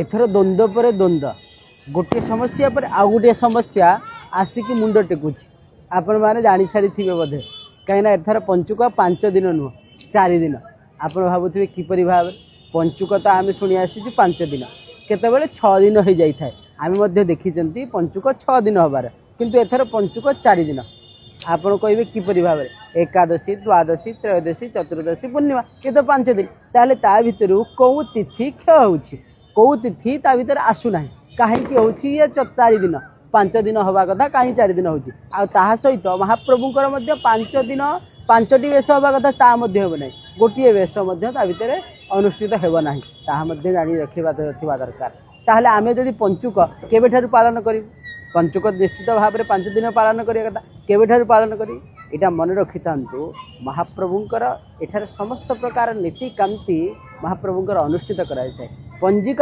ଏଥର ଦ୍ୱନ୍ଦ୍ୱ ପରେ ଦ୍ୱନ୍ଦ୍ୱ, ଗୋଟିଏ ସମସ୍ୟା ପରେ ଆଉ ଗୋଟିଏ ସମସ୍ୟା ଆସିକି ମୁଣ୍ଡ ଟେକୁଛି। ଆପଣମାନେ ଜାଣି ସାରିଥିବେ ବୋଧେ, କାହିଁକିନା ଏଥର ପଞ୍ଚୁକ 5 ଦିନ ନୁହଁ, 4 ଦିନ। ଆପଣ ଭାବୁଥିବେ କିପରି ଭାବରେ ପଞ୍ଚୁକ ତ ଆମେ ଶୁଣି ଆସିଛୁ 5 ଦିନ, କେତେବେଳେ 6 ଦିନ ହୋଇଯାଇଥାଏ। ଆମେ ମଧ୍ୟ ଦେଖିଛନ୍ତି ପଞ୍ଚୁକ 6 ଦିନ ହେବାର, କିନ୍ତୁ ଏଥର ପଞ୍ଚୁକ 4 ଦିନ। ଆପଣ କହିବେ କିପରି ଭାବରେ? ଏକାଦଶୀ, ଦ୍ୱାଦଶୀ, ତ୍ରୟୋଦଶୀ, ଚତୁର୍ଦ୍ଦଶୀ, ପୂର୍ଣ୍ଣିମା, ଏ ତ 5 ଦିନ। ତାହେଲେ ତା ଭିତରୁ କେଉଁ ତିଥି କ୍ଷୟ ହେଉଛି, କେଉଁ ତିଥି ତା ଭିତରେ ଆସୁନାହିଁ? କାହିଁକି ହେଉଛି ଇଏ 4 ଦିନ? 5 ଦିନ ହେବା କଥା, କାହିଁ 4 ଦିନ ହେଉଛି? ଆଉ ତାହା ସହିତ ମହାପ୍ରଭୁଙ୍କର ମଧ୍ୟ 5 ଦିନ 5ଟି ବେଶ ହେବା କଥା, ତାହା ମଧ୍ୟ ହେବ ନାହିଁ। ଗୋଟିଏ ବେଶ ମଧ୍ୟ ତା ଭିତରେ ଅନୁଷ୍ଠିତ ହେବ ନାହିଁ, ତାହା ମଧ୍ୟ ଜାଣି ରଖିବା ଥିବା ଦରକାର। ତାହେଲେ ଆମେ ଯଦି ପଞ୍ଚୁକ କେବେଠାରୁ ପାଳନ କରିବୁ? ପଞ୍ଚୁକ ନିଶ୍ଚିତ ଭାବରେ 5 ଦିନ ପାଳନ କରିବା କଥା, କେବେଠାରୁ ପାଳନ କରିବୁ? ଏଇଟା ମନେ ରଖିଥାନ୍ତୁ, ମହାପ୍ରଭୁଙ୍କର ଏଠାରେ ସମସ୍ତ ପ୍ରକାର ନୀତିକାନ୍ତି ମହାପ୍ରଭୁଙ୍କର ଅନୁଷ୍ଠିତ କରାଯାଇଥାଏ। ପଞ୍ଜିକା